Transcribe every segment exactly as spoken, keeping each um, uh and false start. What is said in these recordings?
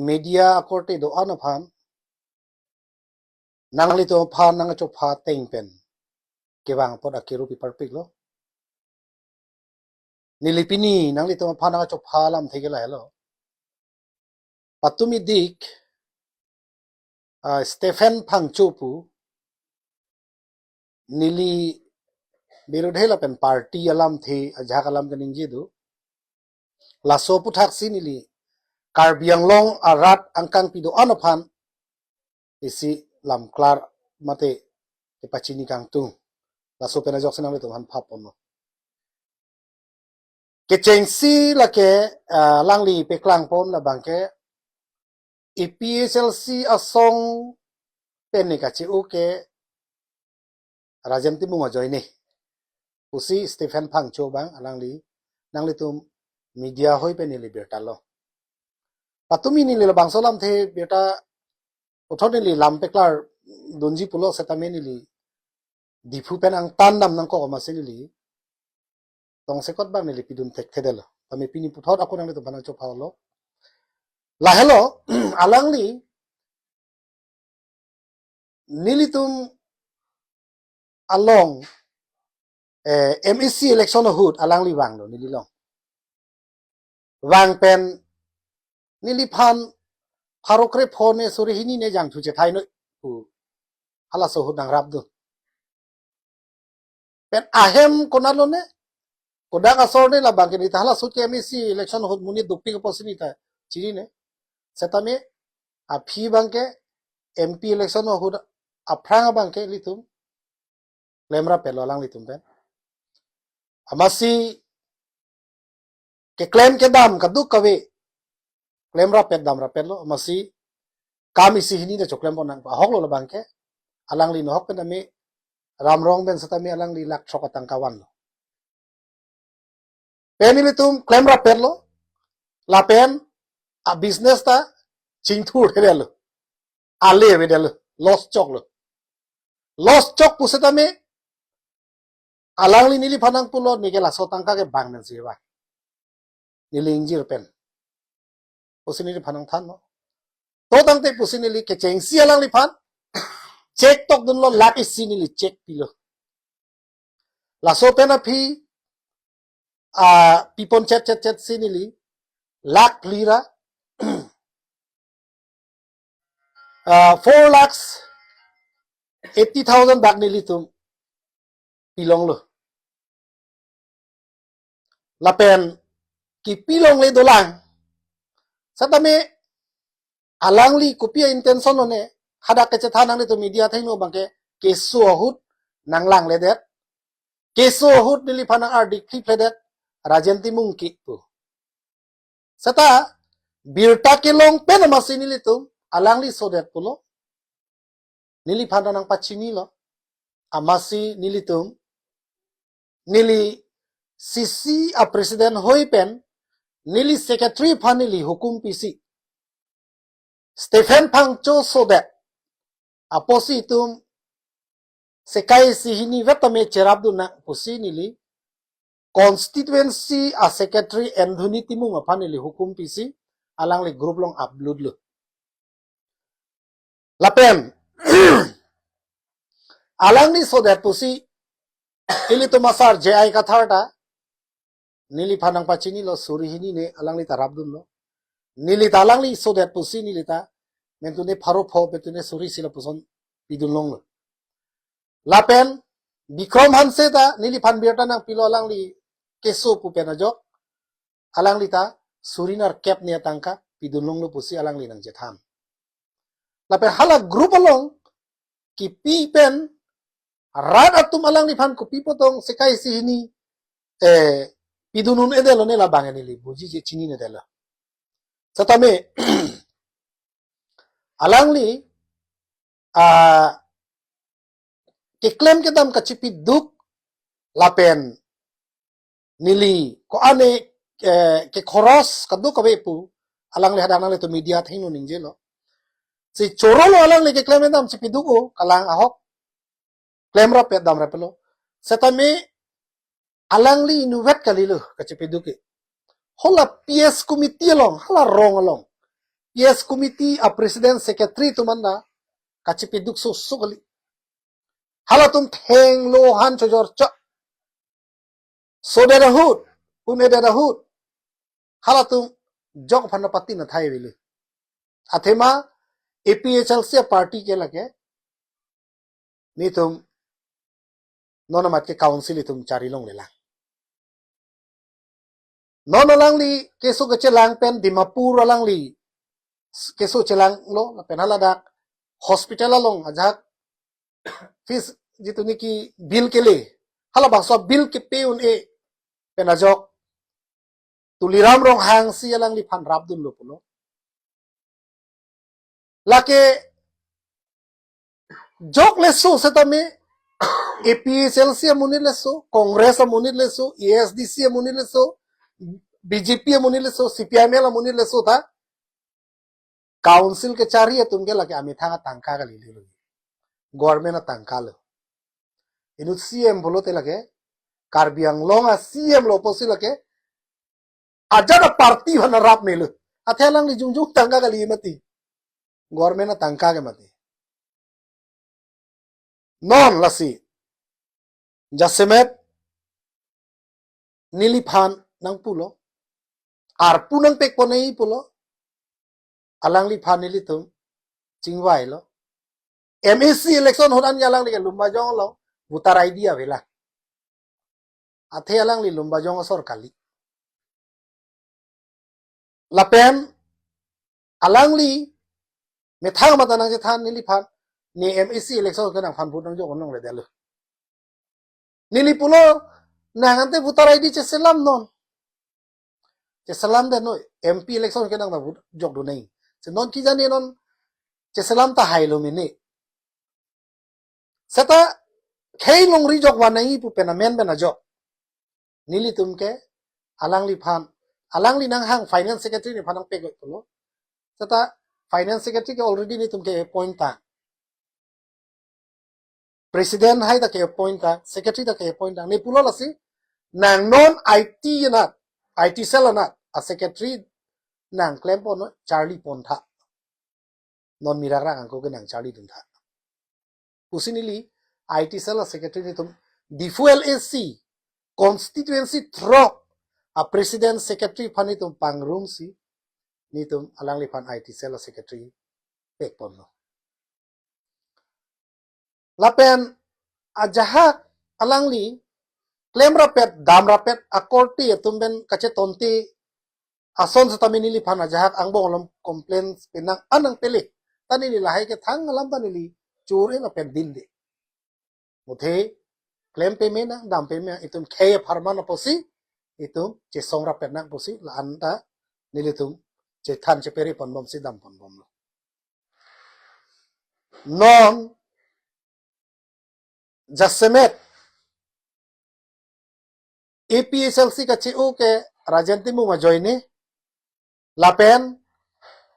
media akorte do-an aphan, nanglitum aphan nangchopha ateng pen kevang apot akiru pi parpiklo. Neli pini nanglitum aphan nangchopha alamthe ke lahelo. Patumi dik, ah, Stephen Phangcho pu, neli birodhe lapen party alamthe ajahak alam kaningje do. Laso aputhaksi neli Karbi Anglong arat angkangpi do-an aphan isi lamklar mate kepachini kangtung. Laso pen ajoksi nanglitum aphan phaponlo. Kechengsi lake, ah, alangli peklangpon labangke A P H L C asong pen ne kache-o ke Rajen Timung ajoine pusi Stephen Phangcho abang alangli nanglitum media ahoi pen neli birtalo. Patumi neli labangso alamthe birta puthot neli lam peklardunji pulo setame neli Diphu pen angtan dam nangkok amatsi neli tongsekot abang neli pidun thekthedetlo. Tame pini puthot ako nanglitum aphan nangchophalo. Lahelo, alangli nelitum along, eh, M A C election ahut alangli vanglo neli along. Vang pen neliphan pharo krepho ne suri hini ne jangthu chethai noi pu halaso ahut nangrapdun. Pen ahem konatlo ne, kodak asor ne labangke neta halaso ahut ke M A C election ahut monit dopik apotsi neta chinine. Setame aphi abangke M P election ahut aphrang abangke ilitum klemrap-etlo alanglitum pen. Amatsi keklem kedam kadokave klemrap-et damrap-etlo, amatsi kam isi hini ta choklempon nang ahoklo labangke, alangli nohok pen tame Ramrong pen setame alangli lakh throk atangka vanlo. Pen ilitum klemrap-etlo, lapen a business ta chingthurthedetlo, ale avedetlo, loss choklo. Loss chok pu setame alangli neliphan nangpulo, neke laso atangka ke bang nansi ba, neli ingjir pen pusi neliphan nangthanlo. To tangte pusi neli kechengsi alangliphan cheque tokdunlo, lakh isi neli cheque pilo. Laso pen aphi, ah, pipon chet chet chetsi neli lakh phli ra, ah, four lakhs eighty thousand bak nelitum pilonglo. Lapen kipilongle dolang. Setame alangli kopi a-intention lo ne, hadak kechethan nanglitum media athengno abangke keso ahut nanglangledet. Keso ahut neliphan nang-ardik phli phledet, Rajen Timung ke pu. Seta birta kelong pen amatsi nelitum alangli sodet pulo. Neliphan ta nangpachinilo. Amatsi nelitum, neli C C a-president hoi pen neli secretary aphan neli hukum pisi, Stephen Phangcho sodet apotsi itum sekai isi hini vet tame cherapdun nang pusi neli constituency a-secretary Anthony Timung aphan neli hukum pisi alangli group along upload lo. Lapen alangli sodet pusi ilitum asar J I Kathar ta neliphan nangpachinilo, suri hini ne alangli ta rapdunlo. Neli ta alangli sodet pusi neli ta mentune pharo pho, mentune suri isi lapuson pidunlonglo. Lapen Bikrom Hanse ta neliphan birta nangpilo, alangli keso pu pen ajok alangli ta suri nerkep ne atangka pidunlonglo pusi alangli nangchethan. Lapen hala group along kipi pen rat atum alangliphan kopi apotong sekai isi hini, eh, pidun un-edetlo ne labang neli bujije, chininedetlo. Setame alangli, ah, keklem kedam kachipiduk lapen neli ko-an, eh, kekhoros kadokave pu alangli hadak nanglitum media athengno ningjelo. Si chorolo alangli keklem kedam chipiduk o, kalang ahok klemrap-et damrap-etlo. Setame alangli inutvet kalilo kachipiduk ke. Hala P S committee along, hala rong along, P S committee a president secretary atum anta kachepeduk soso kali. Halatum thenglo han chojor chok. Sodet ahut, un-edet ahut, halatum jok aphan pati na thai avelo. Athema A P H L C a party ke lake, netum non amat ke council itum chari longlelang. Non alangli keso kechelang pen Dimapur alangli keso chelanglo, lapen haladak hospital along ajahak fees jitu niki bill kele, halabangso bill kepe un-e pen ajok Tuliram Ronghang si alangliphan rapdunlo pulo. Lake jok leso setame A P H L C amonit leso, Congress amonit leso, A S D C amonit leso, B J P amonit leso, C P I M L amonit leso ta council kechari atum ke lake amethang atangka kali, lilo. Government atangka lo. Inut C M pulote lake, Karbi Anglong a C M lo pusi lake, ajat a party aphan rap melo. Athe alangli jongjong tangka kali mati. Government atangka ke mati. Non lasi jasemet neliphan nangpulo, arpu nangpekpon nangji pulo, alangliphan nelitum chingvailo. M A C election ahut an alangli ke Lumbajong along voter I D avelang. Athe alangli Lumbajong asor kali. Lapen alangli methang amat nangchethan neliphan, ne M A C election ke nangphan vote nangjok un-e longledetlo. Neli pulo, nang ante voter I D cheselam non. Cheselamdet noi, M P election ke nang ta vote jokdun nangji. Si non kejani non cheselam tahai lo mene. Seta khei longri jokvan nangji pu pen amen pen ajok. Nelitum ke alangliphan, alangli nanghang finance secretary neliphan nangpek pulo. Seta finance secretary ke already netum ke-appoint tang. President hai ta ke-appoint tang, secretary ta ke-appoint tang. Ne pulo lasi, nang non I T anat, I T cell anat a secretary nangklempon, charlipon tha. Non mirak rak angko ke nangcharlidun tha, pusi neli I T cell a secretary netum Diphu L A C constituency throk a president secretary aphan netum pangrumsi netum alangliphan I T cell a secretary pekponlo. Lapen ajahak alangli klemrapet, damrapet akorte atum pen kachetonte ason setame neliphan ajahak angbong along complaints penang anang pele. Ta neli lahai kethang alam ta neli chur-e lapen dinde. Muthe klem peme nang, dam peme nang, itum khei apharman apotsi itum chesongrapet nang pusi la-an ta nelitum chethan chepere ponbomsi dam ponbomlo. Non jasemet A P H L C kache-o ke Rajen Timung ajoine, lapen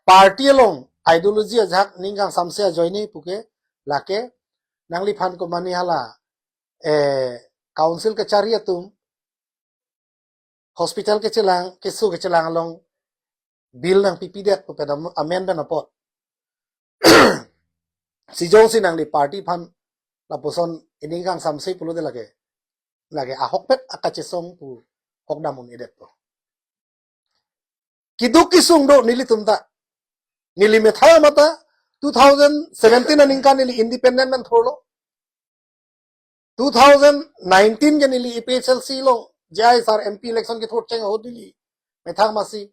party along ideology ajahak ning kangsamse ajoine puke, lake nangliphan komane hala, eh, council kachari atum hospital kechelang, keso kechelang along bill nangpipidet pu pen am-, amen pen apot. Si jongsi nangli party aphan lapuson ining kangsamse pulote lake, lake ahokpet akachesong pu hokdam un-edetpo. Keduk kesung do nelitum ta. Neli methang amat ta two thousand seventeen aningkan neli independent pen thurlo. Two thousand nineteen ke neli A P H L C along J I sir M P election kethurcheng ahut neli methang amatsi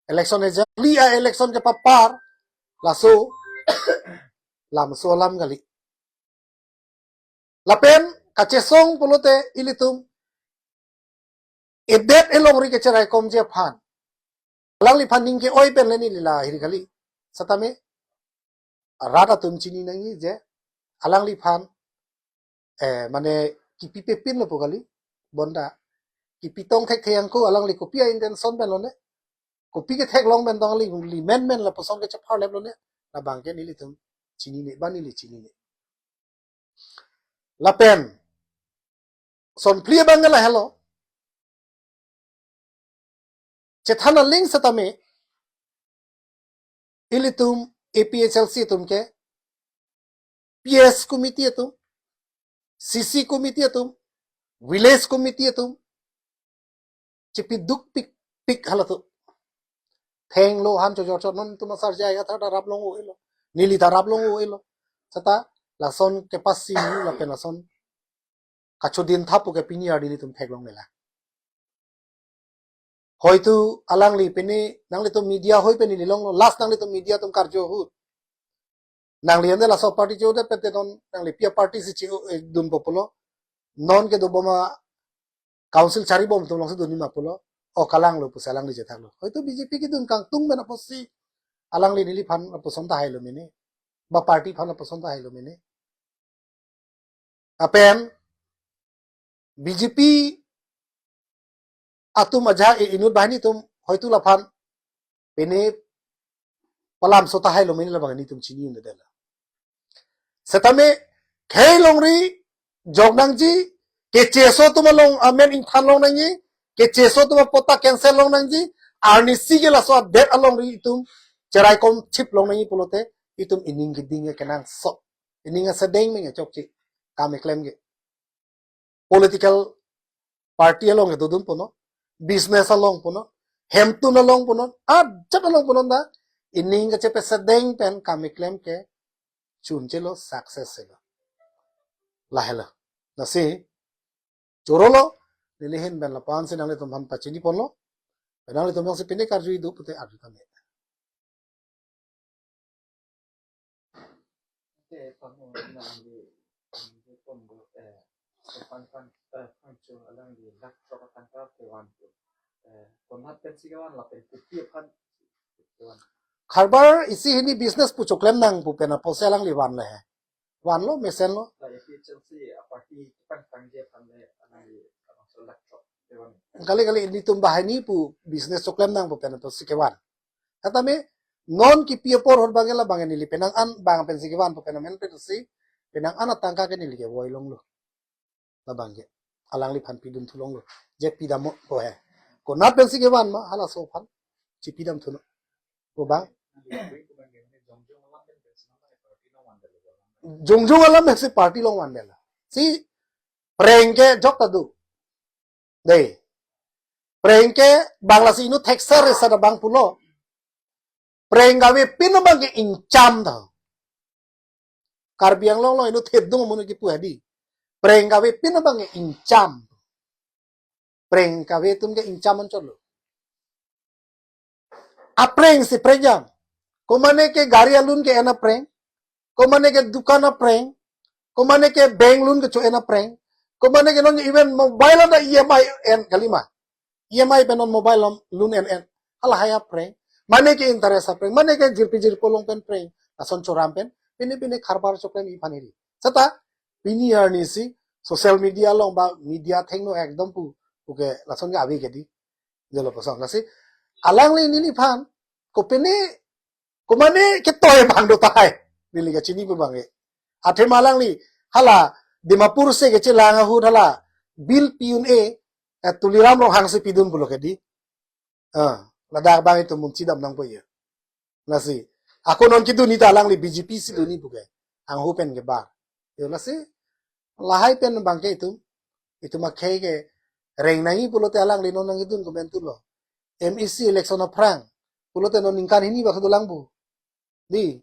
election eja, li a election kepapar, laso lamso alam kali. Lapen kachesong pulote ilitum edet elongri kecheraikomji aphan alangliphan ning ke-oi pen le neli lahiri kali. Setame rat atum chini nangji je alangliphan, eh, mane kipi pepinlo pu kali, bonta kipi tong thekthe angko alangli kopi a-intention pen lone, kopi ketheklong pen tong alangli menmen lapuson kechepharlep lone, labang ke nelitum chinine, ba neli chinine. Lapen son phli abang ke lahelo. chethan aling setame, ilitum A P H L C atum ke, P S committee atum, C C committee atum, village committee atum, chepiduk pikpik halatum. Thenglo han chojor chot non itum asar jai athar ta rap long-o-elo. Neli ta rap long-o-elo. Seta lason kepasi lapen lason kachodin thapu ke pini arni ilitum theklongle la. Hoitu alangli pini nanglitum media hoi pen neli longlo, last nanglitum media atum karju ahut. Nangli ante laso party che-odet pen te non nangli pi aparty si che-o, eh, dunpo pulo. Non kedobom a council charibom atum alongsi dunji ma pulo. O kalanglo pusi alangli chethaklo. Hoitu B J P kedun kangtung pen apotsi alangli neliphan lapuson ta hailo mene. Ba party aphan lapuson ta hailo mene. Lapen B J P atum ajahak e-inut banghini atum hoitu laphan pini palamso ta hailo mene labang nelitum chini un-edetlo. Setame khei longri jok nangji, kecheso atum along amen ingthan long nangji, kecheso atum apotta cancel long nangji, arnisi ke laso adet alongri itum cheraikom chip long nangji pulote itum ining keding ke kenangsot. Ining asedeng meng chokche. Kam keklem ke. Political party along ke dodun punon, business along punon, hemtun along punon, ajat along punon ta, ining kachepesedeng pen kam keklem ke chunchelo, success-elo. Lahelo. Lasi, chorolo, neli ahin pen lapu-an si nanglitum aphan pachini ponlo, pen nanglitum jongsi pini karju idu pute arju tame. Oke, pamo nangli, nangli pon go, eh, pan pan, eh, pangchung alangli lakh throk atangka kevan pu. Eh, konat pensi kevan lapen kopi aphan kevan. Karbar isi hini business pu choklem nang pu pen apotsi alangli vanlo he. Vanlo, mesenlo. La A P H L C a party pangtangji aphan le alangli abangso lakh throk kevan. Kali kali nelitum banghini pu business choklem nang pu pen apotsi kevan. Setame non kipi apor ahut abang ke labang neli penang an abang pensi kevan pu pen amen pensi penang an atangka ke neli kevoi longlo. Labang ke alangliphan pidun thu longlo. Je pidam mo ko he. Konat pensi kevan ma halaso aphan chipidam thunon. Ko bang. Jongjong alam pensi party longvandetlo. Si prank ke jok ta do. Dei. Prank ke bang lasi inut thekser resa ta bang pulo. Prank kavepin abang ke ingcham ta. Karbi Anglong along inut thedung amonit kipu hadi. Prank kavepin abang ke ingcham. Prank kave atum ke ingcham anchotlo. Aprank si prank jam. Komane ke gari alun ke-en aprank. Komane ke dukan aprank. Komane ke bank loan kecho-en aprank. Komane ke non even mobile ada E M I en kalima. E M I pen non mobile loan en en. Halahai aprank. Mane ke interest aprank. Mane ke jirpi jirpo along pen prank. Lason choram pen. Pini pini karbar choklem iphan iri. Seta pini arnisi social media along ba media thengno ekdom pu. Oke, lason ke ave ke dei. Jalo pasang lasi. Alangli neliphan. Kopine komane ketoi abang do tahai. Neli kachini pu abang ke. Athema alangli hala Dimapur si kechelang ahut hala bill pi un-e, eh, Tuliram Ronghang si pidun pulo ke dei. Ah, ladak abang itum munchidam nangpo ya. Lasi. Ako non kedunji ta alangli B J P si dunji pu ke. Anghu pen kebar. Yo lasi. Lahai pen abang ke itum. Itum akhei ke reng nangji pulote alangli non nangkedun komentulo. M A C election aphrang. Pulote non ningkan hini bak dolang pu. Dei.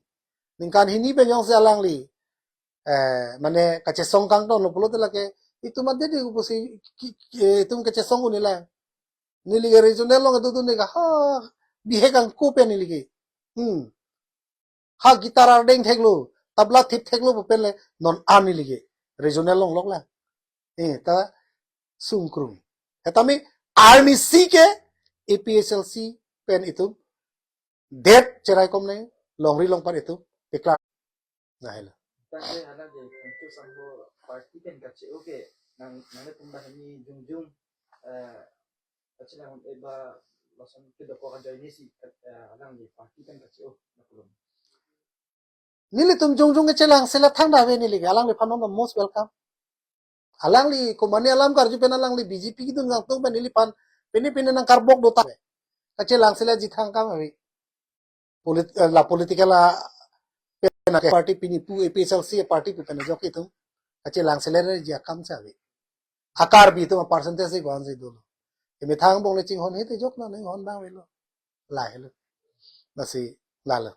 Ningkan hini pen jongsi alangli. Eh, mane kachesong kangtonlo pulote lake. Itum ante dei pusi ki, ki, eh, itum kachesong un-e la. Neli ke regional along dodun ne ke ha. Bihek angko pen neli ke. Hmm. Ha guitar ardeng theklo, tabla thip theklo pu pen le non an neli ke regional along lok la. Eh, ta sungkrung. Setame arnisi ke A P H L C pen itum det cheraikom ne longri longpat itum declare. Lahelo. Tangte hala de kuntu sangho party pen kache-o ke nang nanglitum banghini jongjong, eh, kachelang, eh, ba lason kedokok ajoine si, eh, alangli party pen kache-o na pulo. Nelitum jongjong kechelang sela thangta ave neli ke alangliphan non most welcome. Alangli komane alam karju pen alangli B J P kedun kangtung pen neliphan pini pini nangkarbok do ta. Kachelang sila ji thang kam ave. Polit, eh, la political a pen a party pini pu A P H L C party pu pen ajok itum. Kachelang sila ji akam si ave. Akar bi itum a percentage si ko-an si dolo. Emethang bong le chinghon he te jok na neng hon bang avelo. Lahelo. Lasi lalo.